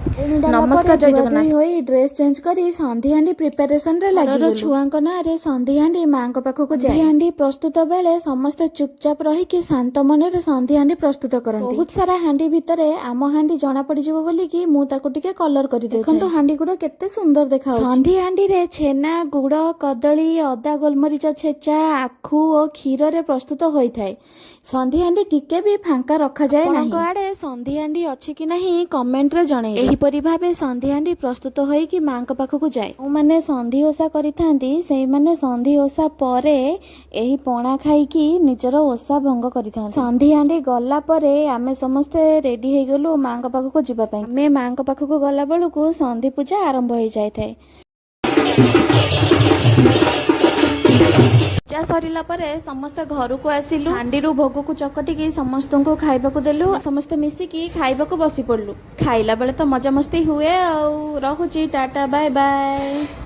ନମସ୍କାର, ଜୟ ଜଗନ୍ନାଥ। ହୋଇ dress change କରି ସନ୍ଧିହାଣ୍ଡି ପ୍ରିପାରେସନରେ ଲାଗିଗଲୁ। ଛୁଆଙ୍କ ନାଁରେ ସନ୍ଧିହାଣ୍ଡି ମାଙ୍କ ପାଖକୁ ଯାଏ। ହାଣ୍ଡି ପ୍ରସ୍ତୁତ ବେଳେ ସମସ୍ତେ ଚୁପଚାପ ରହିକି ଶାନ୍ତ ମନରେ ସନ୍ଧିହାଣ୍ଡି ପ୍ରସ୍ତୁତ କରନ୍ତି। ବହୁତ ସାରା ହାଣ୍ଡି ଭିତରେ ଆମ ହାଣ୍ଡି ଜଣା ପଡିଯିବ ବୋଲିକି ମୁଁ ତାକୁ ଟିକେ କଲର କରିଦିଏ। ଦେଖନ୍ତୁ, ହାଣ୍ଡି ଗୁଡା କେତେ ସୁନ୍ଦର ଦେଖାଯାଉଛି। ସନ୍ଧି ହାଣ୍ଡିରେ ଛେନା, ଗୁଡ, କଦଳୀ, ଅଦା, ଗୋଲମରିଚ ଛେଚା, ଆଖୁ ଓ କ୍ଷୀରରେ ପ୍ରସ୍ତୁତ ହୋଇଥାଏ। ସନ୍ଧି ହାଣ୍ଡି ଟିକେ ବି ଫାଙ୍କା ରଖାଯାଏ ନାହିଁ। ଆପଣଙ୍କ ଆଡେ ସନ୍ଧି ହାଣ୍ଡି ଅଛି କି ନାହିଁ, କମେଣ୍ଟରେ ଜଣେଇବେ। ଏହିପରି ଭାବେ ସନ୍ଧି ହାଣ୍ଡି ପ୍ରସ୍ତୁତ ହୋଇକି ମାଙ୍କ ପାଖକୁ ଯାଏ। ଯେଉଁମାନେ ସନ୍ଧି ଓଷା କରିଥାନ୍ତି, ସେଇମାନେ ସନ୍ଧି ଓଷା ପରେ ଏହି ପଣା ଖାଇକି ନିଜର ଓଷା ଭଙ୍ଗ କରିଥାନ୍ତି। ସନ୍ଧି ହାଣ୍ଡି ଗଲା ପରେ ଆମେ ସମସ୍ତେ ରେଡି ହେଇଗଲୁ ମାଙ୍କ ପାଖକୁ ଯିବା ପାଇଁ। ଆମେ ମାଙ୍କ ପାଖକୁ ଗଲା ବେଳକୁ ସନ୍ଧି ପୂଜା ଆରମ୍ଭ ହେଇଯାଇଥାଏ। ପୂଜା ସରିଲା ପରେ ସମସ୍ତେ ଘରକୁ ଆସିଲୁ। ହାଣ୍ଡିରୁ ଭୋଗକୁ ଚକଟିକି ସମସ୍ତଙ୍କୁ ଖାଇବାକୁ ଦେଲୁ। ସମସ୍ତେ ମିଶିକି ଖାଇବାକୁ ବସି ପଡିଲୁ। ଖାଇଲା ବେଳେ ତ ମଜାମସ୍ତି ହୁଏ। ଆଉ ରହୁଛି, ଟାଟା, ବାଏ ବାଏ।